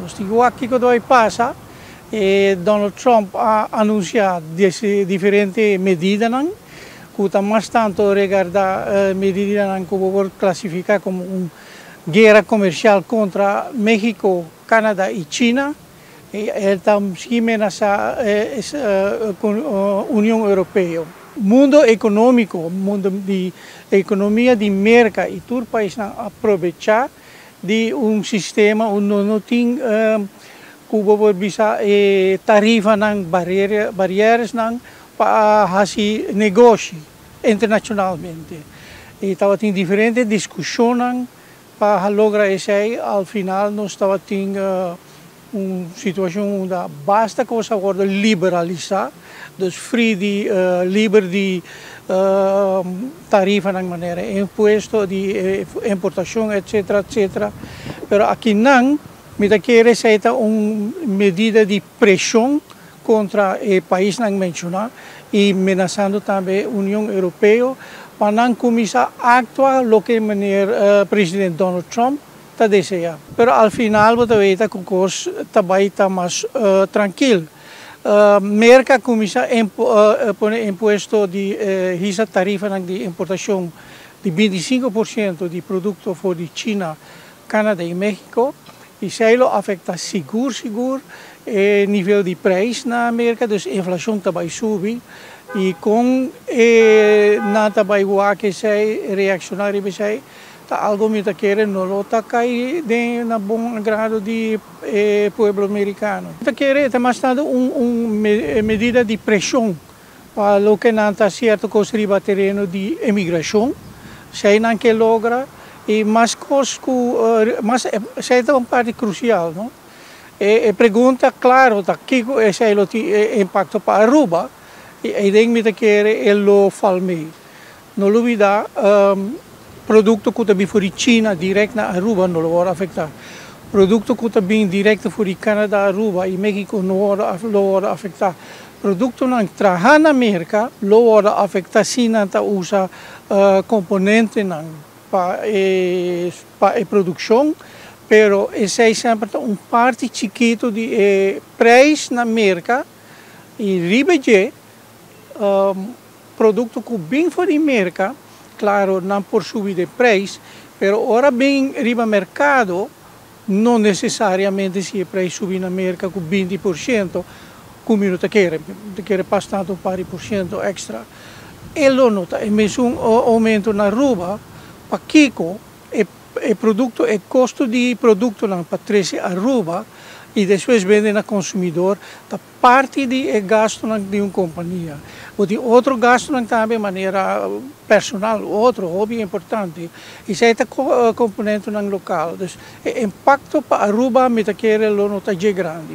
Nos tin ku wak kiko ta bai pasa. E Donald Trump a anunsiá diferente medidanan ku ta mas tantu regardá medidanan ku bo por klasifiká komo un guera komersial kontra México, Canada i China. I el ta sigui menasá Union Europeo. Mundo ekonómiko, mundo di ekonomia di Merka i tur paisnan a probechá di un sistema unda no tin ku bo por bisa e tarifanan, barieresnan pa hasi negoshi internashonalmente. I tabatin diferente diskushonnan pa logra esei. Al final nos tabatin un situashon unda basta kos a wòrdu liberalisá, dus free di liber di tarifanan manera impuesto di importashon etcetera etcetera. Pero akinan mi ta kere esei ta un medida di preshon kontra e paisnan menshoná i menasando tambe Union Europeo pa nan kuminsá aktua loke meneer president Donald Trump ta deseá. Pero al final bo ta weta ku kos ta bai ta mas trankil. Merka a kuminsá pone impuesto di hisa tarifanan di importashon di 25% di produkto for di China, Canada i Mexico i esei lo afektá sigur sigur e nivel di preis na Merka, dus inflashon ta bai subi i kon e nan ta bai wak esei, reakshoná riba esei, ta algo mi ta kere no lo ta kai den na bon agrado di e pueblo merikano. Mi ta kere e ta mas tantu un medida di preshon pa loke nan ta sierto kos riba tereno di emigrashon, esei nan ke logra i mas kos ku mas esei ta un parti krusial no. E pregunta klaro ta kiko esei lo tin e impakto pa Aruba i eiden mi ta kere e lo fal mei. No lubida produkto ku ta bin for di China dirèkt na Aruba no lo wòrdu afektá. Produkto ku ta bin dirèkt for di Canada, Aruba i Mexico no wòrdu lo wòrdu afektá. Produktonan trahá na Merka lo wòrdu afektá si nan ta usa komponentenan pa e pa e produkshon, pero esei semper ta un parti chikitu di e preis na Merka i riba dje Produkto ku bin for di Merka, klaro nan por subi den preis, pero ora bin riba merkado no nesesariamente si e preis subi na Merka ku 20% ku mi no ta kere, mi ta kere pas tantu un par di por siento èkstra. E lo no ta e mesun oumento na Aruba, pakiko e e produkto e kosto di produktonan pa trese Aruba i despues bende na konsumidor ta Parti di e gastunan di un kompania. Bo tin otro gastunan tambe manera personal, otro hopi importante. Esei ta komponentenan lokal. Dus e impakto pa Aruba mi ta kere lo no ta dje grandi.